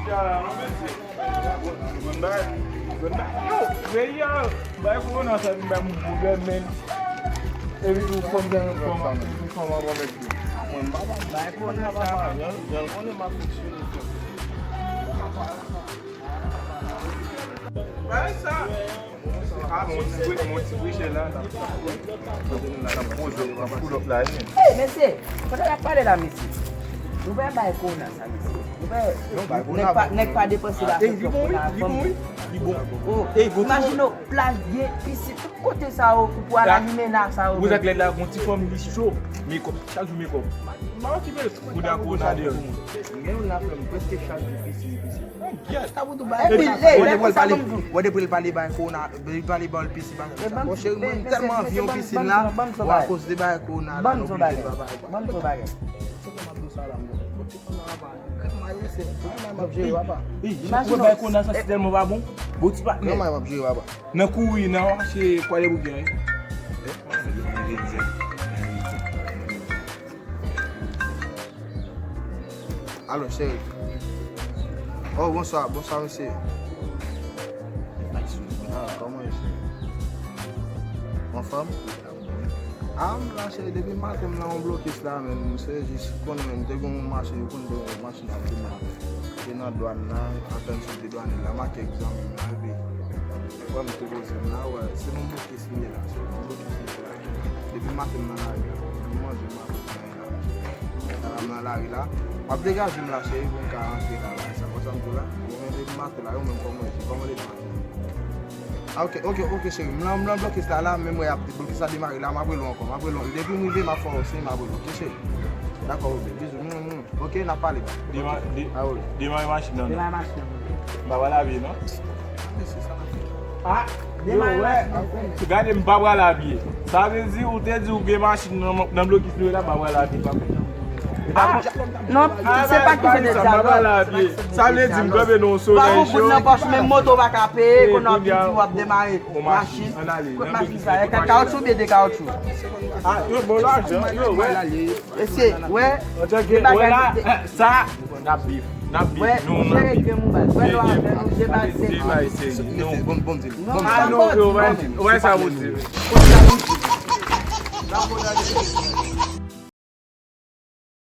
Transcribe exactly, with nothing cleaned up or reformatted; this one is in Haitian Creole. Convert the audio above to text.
Yo, peyi a bay kowona sa vin bay moun pwoblèm, men. Epi tou, fò m gen, fò m, fò m anvan mèt tou. Mwen, m pa bay kowona sa, jan, jan l konnen m ap fonksyone. Bay sa. Hey, mesye, kote n ap pale la, mesye? Nou pa bay kowona sa, mesye. Nou pa, nèg pa, nèg pa depanse la. Ey, li bon, wi, li bon, wi. Li bon. Oh, imajine w, plaj, gen pisin, tout kote sa yo, ou pou al a limena sa yo. Wouj ak lèd la, gon ti fanm li cho, mekòp, chak jou mekòp. M pa okipe l. Bouda kowona deyò. Gen youn la frè m, prèske chak jou pisin, pisin. Epi, ey, wè depi l pale, wè depi l pale bay kowona, depi l pale bay pisin, bagay sa. Bon, cheri, mwen tèlman anvi yon pisin la, bon, akoz de bagay kowona la, nou oblije pa bay. Ban m di w bagay. Se pou m ap di w sa la, m bon. Bon, ti fanm nan pa, kèk malese, pou mwen m ap jere, papa. Ey, jan pou bay kowona sa, se tèlman pa bon. Bon, ti patnè. Kòman m ap jere, papa? Nan kouri, nan mache, kwale pou byen, wi. Alo, cheri. Oh, bonswa, bonswa, mesye. Ah, kòman w ye, cheri? Anfòm? Ah, m la, cheri, depi maten m nan yon blokis la, men, se jis, konnen, men, m te gen yon machin, ou konn te gen yon machin ap vin la. Te nan dwàn nan, antann sou de dwàn la, m ak kèk zanmi m la, epi, wè, m te poze m la, wè, se yon blokis li ye la, se yon blokis li ye la. Depi maten m nan lari la, m manje, m ap nan lari la. M ap degaje m la, cheri, pou m ka rantre la, la, sa, wè sa m di w la? Ou menm depi maten la, ou menm kòman w ye, kòman w ye maten? Ah, ok, ok, ok, cheri, m lan, m lan blokis la, la, menm wè y ap, blokis la demare la, m ap rele w ankò, m ap rele w. Depi m rive, m ap fè w siy, m ap rele w, ok, cheri? Dakò, ok, bizou, mm, mm. Ok, n ap pale. Dema-, de-, ah, wi. Demare machin nan, non. Demare machin nan. M pa pral avye, non. Ah, mesye, sa n ap fè? Ah, demare machin nan. Gade, m pa pral avye. Sa vle di, ou te di ou gen machin nan, nan blokis nou ye la, m pa pral avye, pa konn. Ah, non, se pa ki se de dyalòg. Sa vle di, m kanpe nan yon solèy cho. Ou pa gon goud nan pòch, menm moto pa ka peye, kounye a w ap di w ap demare machin. Kot machin sa? E ka-, kawotchou oubyen de kawotchou? Ah, yo, bon, lajan, yo, wè. Mesye, wè, de bagay, wè la, sa, n ap viv, n ap viv, nou, n ap viv. Wè, nou avè nou, de bagay, de bagay, seri, non. Bon, bon, di, bon, ah, non, yo, wè, wè sa, bon, di.